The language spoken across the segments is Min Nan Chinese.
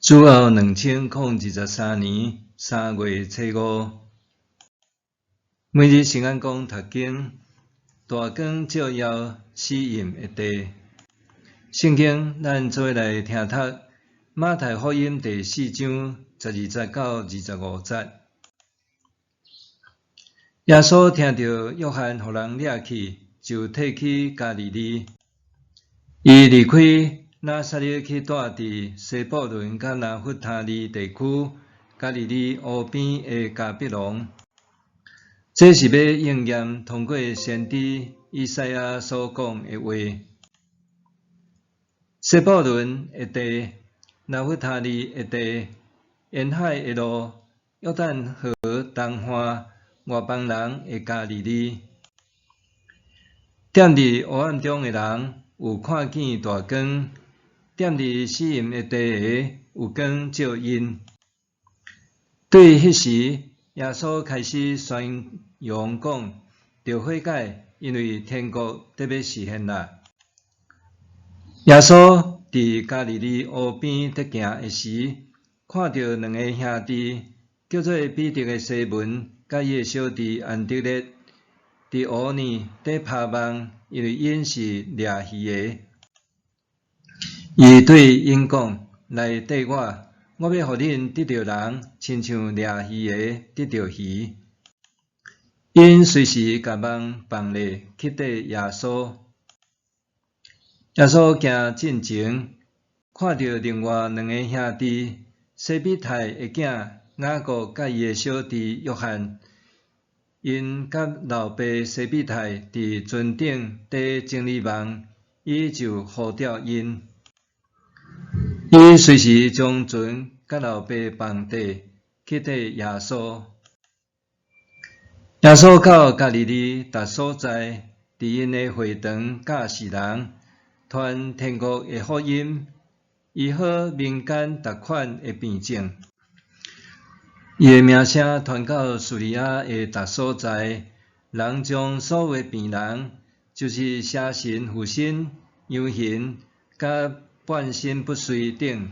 主後2023年3月初五，每日聖安講讀經，大光照耀死蔭的地。聖經，咱做伙來聽讀馬太福音第四章12節到25節。耶穌聽著約翰予人掠去，就退去加利利。伊離開拿撒勒去蹛佇西布倫佮拿弗他利地區，加利利湖邊的迦百農。這是欲應驗通過先知以賽亞所講的話：西布倫的地，拿弗他利的地，沿海的路，約旦河東岸，外邦人的加利利。踮佇黑暗中的人，有看見大光；踮佇死蔭的地下，有光照𪜶。對彼時，耶穌開始宣揚講：著悔改，因為天國得欲示現啦。耶穌佇加利利湖邊佇行的時，看著兩个兄弟，叫做彼得的西門，佮伊的小弟安德烈，佇湖裡佇拋網，因為𪜶是掠魚的。伊對𪜶講：來綴我，我欲予恁得著人，親像掠魚的得著魚。𪜶隨時共網放下去綴耶穌。耶穌行進前，看著另外兩个兄弟，西庇太的囝雅各佮伊的小弟約翰，𪜶佮老爸西庇太佇船頂佇整理網，伊就呼召𪜶。伊隨時將船佮老爸放低，去綴耶穌。耶穌到加利利逐所在，佇𪜶的會堂教示人，傳天國的福音，醫好民間逐款的病症。伊的名聲傳到敘利亞的逐所在，人將所有的病人，就是邪神附身、羊眩、佮半身不遂等，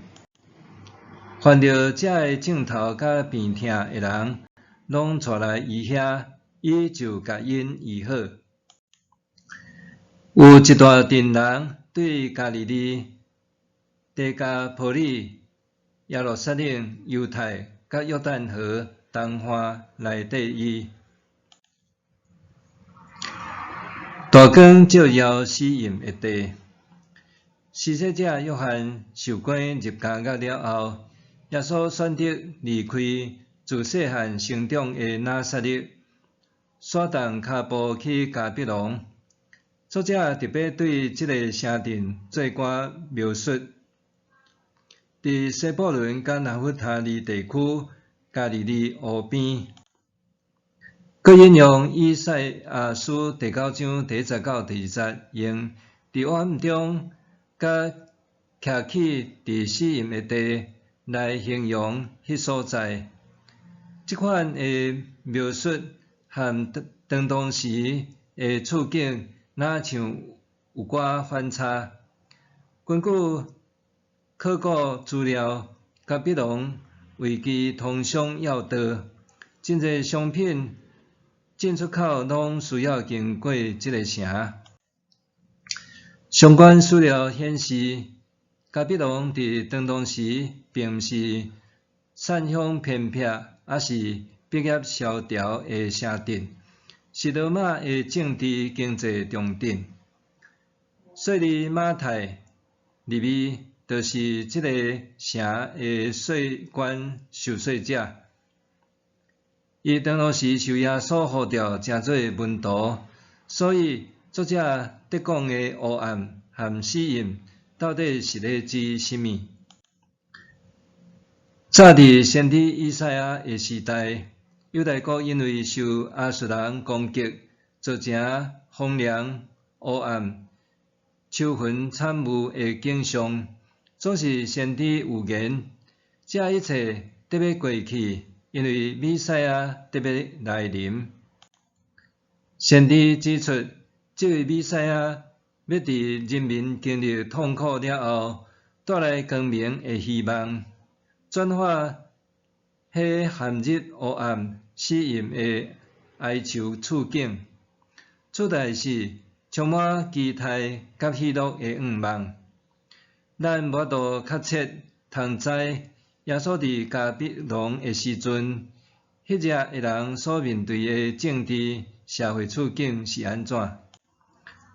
凡著這个症頭佮病痛的人，攏帶來伊遐，伊就共𪜶醫好。有一大陣人對加利利、低加波利、耶路撒冷、猶太佮約旦河東岸來綴伊。大光照耀死蔭的地。施洗者約翰受關入監獄了後，耶穌選擇離開自細漢成長的拿撒勒，徙動跤步去迦百農。作者特別對這个城鎮做寡描述。佇西布倫佮拿弗他利地區，加利利湖邊，閣引用以賽亞書第九章第一節到第二節，用佇黑暗中佮徛起佇死蔭的地來形容彼所在。這款的描述和當時的處境，若像有寡反差。根據考古資料，迦百農位居通商要道，真濟商品進出口攏需要經過這个城。相關史料顯示，迦百農佇當時並毋是散鄉偏僻，抑是百業蕭條的城鎮，是羅馬的政治經濟重鎮。稅吏馬太、利未就是這个城的稅關收稅者。伊當時受耶穌呼召，成做門徒，所以作者佇講的黑暗和死蔭，到底是咧指啥物？早佇先知以賽亞的時代，猶大國因為受亞述人攻擊，造成荒涼、黑暗、愁雲慘霧的景象。總是先知預言，這一切得欲過去，因為彌賽亞得欲來臨。先知指出，這位彌賽亞欲佇人民經歷痛苦了後，帶來光明的希望。轉化彼陷入黑暗死蔭的哀愁處境。取代是充滿期待佮喜樂的願望。咱無法度確切通知耶穌佇迦百農的時陣，彼隻的人所面對的政治社會處境是按怎。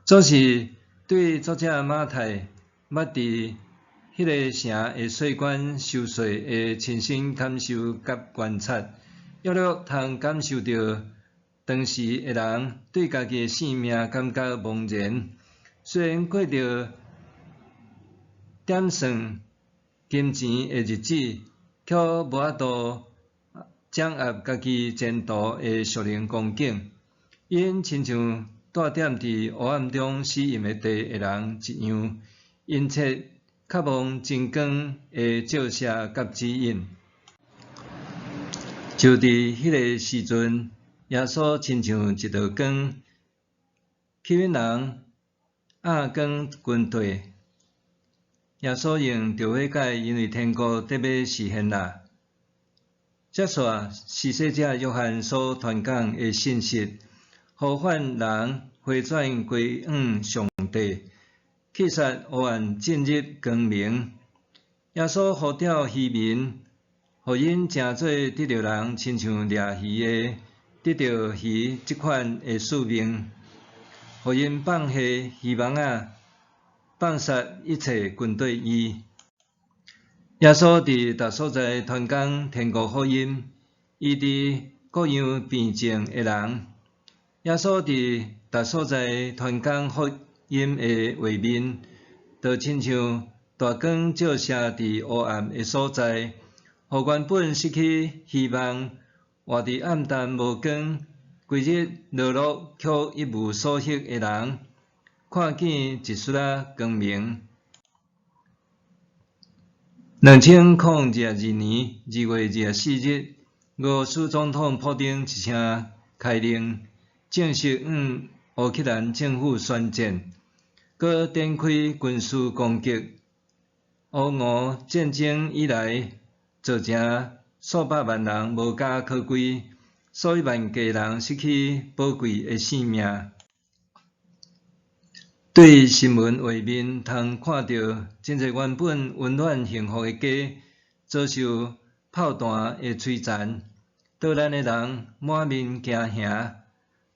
總是對作者馬太捌佇彼个城的稅關收稅的親身感受佮觀察，約略通感受著當時的人對家己的性命感覺茫然。雖然過著點算金錢的日子，卻無法度掌握家己前途的屬靈光景。𪜶親像蹛踮佇黑暗中死蔭的地的人一樣，殷切渴望真光的照射佮指引。就佇彼个時陣，耶穌親像一道光，吸引人向光群綴。耶穌用著悔改，因為天國得欲實現啦。接續施洗者約翰所傳講的信息，呼喚人回轉歸向上帝，去殺黑暗進入光明。耶穌呼召漁民，予𪜶成做得著人親像掠魚的得著魚這款的使命，予𪜶放下漁網仔，放殺一切跟綴伊。耶穌佇逐所在傳講天國福音，醫治各樣病症的人。耶穌佇逐所在傳講福音的畫面，就親像大光照射佇黑暗的所在，予原本失去希望、活佇暗淡無光、規日勞碌卻一無所獲的人，看見一絲仔光明。2022年2月24日，俄羅斯總統普丁一聲開令，正式向烏克蘭政府宣戰，閣展開軍事攻擊。烏俄戰爭以來，造成數百萬人無家可歸，數以萬計人失去寶貴的性命。對新聞畫面通看著，真濟原本溫暖幸福的家遭受炮彈的摧殘，逃難的人滿面驚嚇，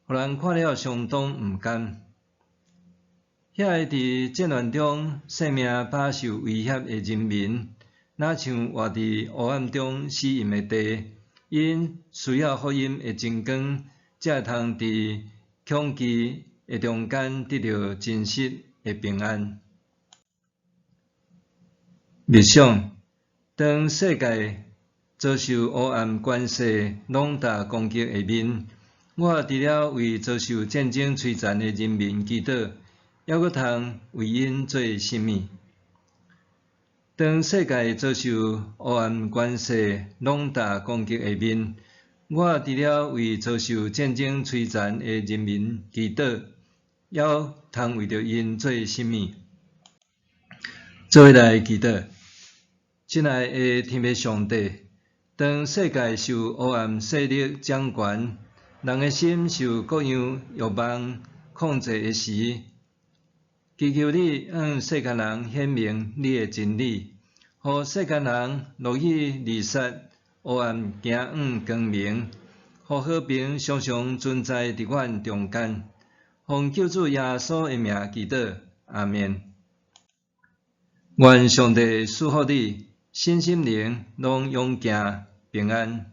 予人看了相當毋甘。遐个佇戰亂中性命飽受威脅的人民，若像活佇黑暗中死蔭的地，𪜶需要福音的真光，才會通佇恐懼的中間得著真實的平安。默想，當世界遭受黑暗權勢籠罩攻擊的面，我除了為遭受戰爭摧殘的人民祈禱，猶閣通為𪜶做啥物？當世界遭受黑暗權勢籠罩攻擊的面，我除了為遭受戰爭摧殘的人民祈禱，猶通為著𪜶做啥物？做伙來祈禱。親愛的天父上帝，當世界受黑暗勢力掌權，人的心受各樣欲望控制的時，祈求你向世間人顯明你的真理，予世間人樂意離殺黑暗，行向光明，予和平常常存在佇阮中間。奉救主耶穌的名祈禱，阿們。願上帝賜福你，身心靈攏勇健平安。